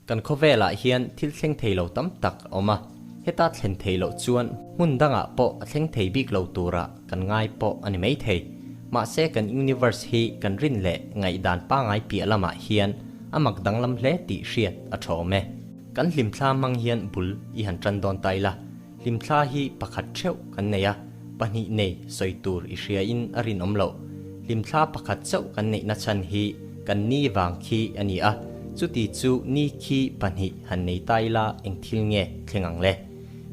Kan khawvelah hian thil thleng thei lo tam tak a awm a, heta thlen thei loh chuan hmun dangah pawh a thleng thei bik lo turah kan ngai pawh a ni mai thei. Mahse kan universe hi kan rin leh ngaihdan pangai piah lamah hian a mak danglam hle tih hriat a tha awm e. Kan hlimthla hmang hian bul i han tan dawn ta ila, hlimthla hi pakhat theuh kan nei a, pahnih nei sawi tur i hria in a rinawm loh. Hlimthla pakhat chauh kan neihna chhan hi kan ni vang khi a ni a, chuti chu ni khi pahnih han nei ta ila eng thil nge thleng ang le?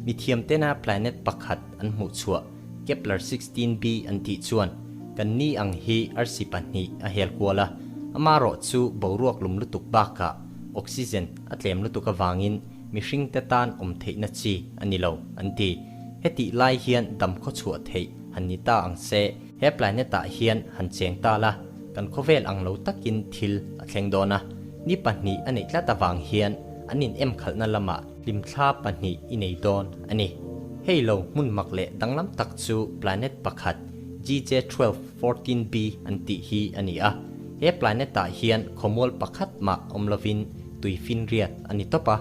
Mithiam tena planet pakhat an hmuh chhuah Kepler 16b an tih chuan kan ni ang hi arsi pahnih a hel kual a, amarawh chu boruak lum lutuk bakah oxygen a tlem lutuk avangin mihringte tan awm theihna chi a ni lo an ti. Hetih lai hian dam khawchhuah theih han ni ta ang se, he planet ah hian han cheng ta la, kan khawvel ang lo takin thil a thleng dawn a, ni pahnih a neih tlat avang hian an in emkhalhna lamah hlimthla pahnih i nei dawn a ni. Hei lo hmun mak leh danglam tak chu planet pakhat GJ 1214 b an tih hi a ni a, he planet ah hian khawmual pakhat mah awm lovin tui finriat a ni tawp a,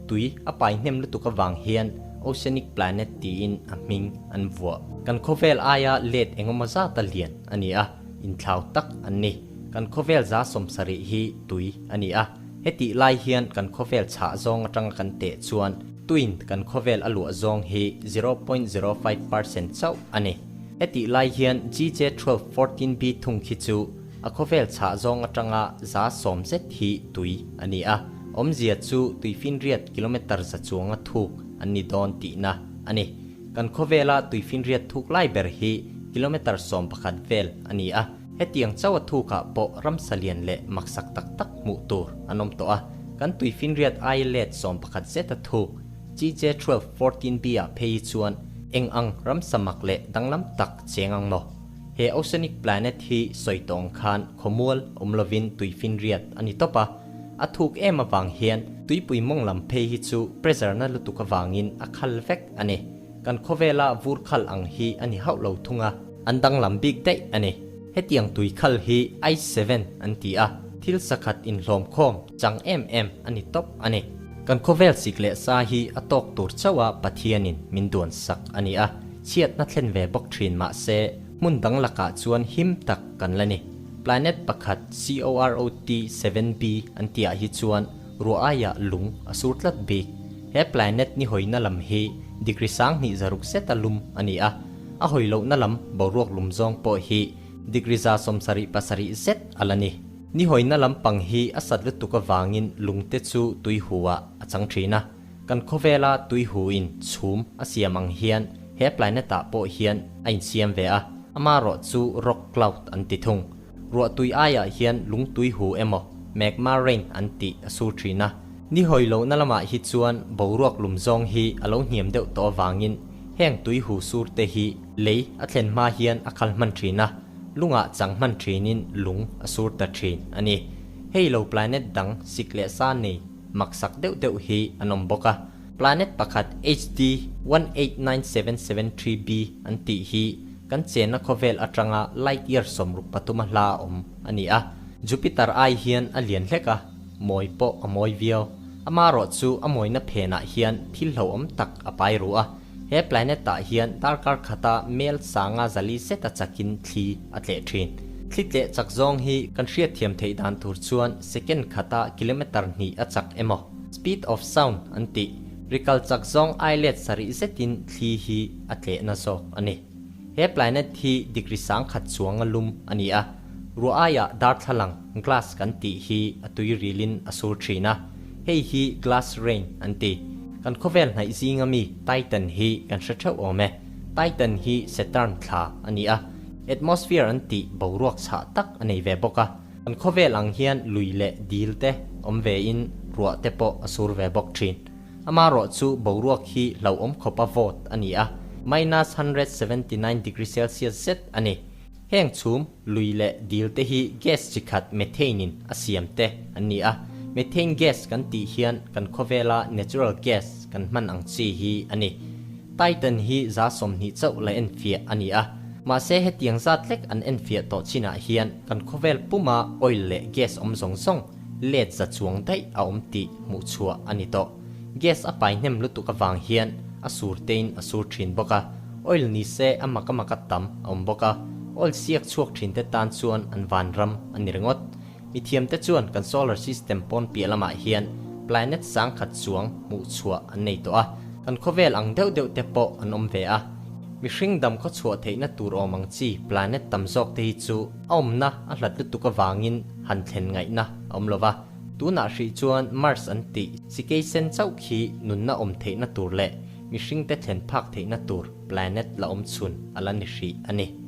tui a pai hnem lutuk avang hian Oceanic Planet tiin a hming an vuah. Kan khawvel aia let engemaw zata lian a ni a, inthlau tak an ni. Kan khawvel 70% hi tui a ni a, hetih lai hian kan khawvel chhah zawng atanga kan teh chuan tuin kan khawvel a luah zawng hi 0.05% chauh a ni. Hetih lai hian GJ 1214 b thung khi chu a khawvel chhah zawng atanga 10% zet hi tui a ni a, awmzia chu tuifinriat kilometer za chuanga thuk an ni dawn tihna a ni. Kan khawvela tuifinriat thuk lai ber hi kilometer 11 vel a ni a, hetiang chauh a thukah pawh ramsa lian leh maksak tak tak hmuh tur an awm tawh a, kan tuifinriat aia let 11 zeta thuk GJ 1214 b ah phei hi chuan eng ang ramsa mak leh danglam tak cheng ang maw? He Oceanic Planet hi sawi tawng khan khawmual awm lovin tuifinriat a ni tawp a, a thuk em avang hian tuipui mawng lam phei hi chu pressure na lutuk avangin a khal vek a ni. Kan khawvela vur khal ang hi a ni hauh lo thung a, an danglam bik daih a ni. Hetiang tui khal hi Ice 7 an ti a, thil sakhat inhlawm khawm chang em em a ni tawp a ni. Kan khawvel sik leh sa hi a tawk tur chauh a Pathianin min duan sak a ni a, chhiatna thlen ve bawk thin mah se hmun dang lakah chuan him tak kan la ni. Planet pakhat COROT 7b an tihah hi chuan ruah aiah lung a sur tlat bik. He planet ni hawina lam hi degree 26 zeta lum a ni a, a hawi lohna lam boruak lum zawng pawh hi degree 77 zet a la ni. Ni hawina lampang hi a sat lutuk avangin lungte chu tui hu-ah a chang thin a, kan khawvela tui hu-in chhum a siam ang hian he planet-ah pawh hian a insiam ve a, amarawh chu rock cloud an ti thung. Ruah tui aiah hian lung tui hu emaw magma rain an tih a sur thin a. Ni hawi lohna lamah hi chuan boruak lum zawng hi a lo hniam deuh tawh avangin heng tui hu sur te hi lei a thlen hma hian a khal hman thin a, lungah chang hman thinin lung a sur ta thin a ni. Hei lo planet dang sik leh sa nei maksak deuh deuh hi an awm bawk a. Planet pakhat HD 189773 b an tih hi kan chenna khawvel atanga light year 63 a hla a awm a ni a. Jupiter ai hian a lian hlek a, mawi pawh a mawi viau. Amarawh chu a mawina phenah hian thil hlauhawm tak a pai ru a. He planet ah hian darkar khata mel sanga zali zeta chakin thli a tleh thin. Thli tleh chak zawng hi kan hriatthiam theih dan tur chuan second khata kilometer hnih a chak emaw, speed of sound an tih, rikal chak zawng ai let sarih zetin thli hi a tlehna zawk a ni. He planet hi degree 1000 chuanga lum a ni a, ruah aiah darthlalang, glass, kan tih hi a tui rilin a sur thin a, hei hi glass rain an ti. Kan khawvel hnaih zinga mi Titan hi kan hre theuh awm e. Titan hi Saturn thla a ni a, atmosphere an tih boruak chhah tak a nei ve bawk a. Kan khawvel ang hian lui leh dil te awm vein ruah te pawh a sur ve bawk thin. Amarawh chu boruak hi hlauhawm khawpa vawt a ni a, minus 179 degree Celsius zet a ni. Heng chhum, lui leh dil te hi gas chi khat methane in a siam te an ni a, methane gas kan tih hian kan khawvela natural gas kan hman ang chi hi a ni. Titan hi 20% chauh la enfiah a ni a, mahse hetiang zat hlek an enfiah tawh chinah hian kan khawvel puma oil leh gas awm zawng zawng. let za chuang daih a awm tih hmuh chhuah a ni tawh. Gas a pai hnem lutuk avang hian a sur tein a sur thin bawk a, oil ni se a mak a mak a tam a awm bawk a, oil siak chhuak thin te tan chuan an vanram a ni ringawt. Mithiam te chuan kan solar system pawn piah lamah hian planet sangkhat chuang hmuh chhuah an nei tawh a, kan khawvel ang deuh deuh te pawh an awm ve a. Mihring dam khaw chhuah theihna tur awm ang chi planet tam zawk te hi chu a awmna a hlat lutuk avangin han thlen ngaihna a awm lo va. Tunah hrih chuan Mars an tih sikei sen chauh khi nunna awm theihna tur leh mihringte thlen phak theihna tur planet la awm chhun a la ni hrih a ni.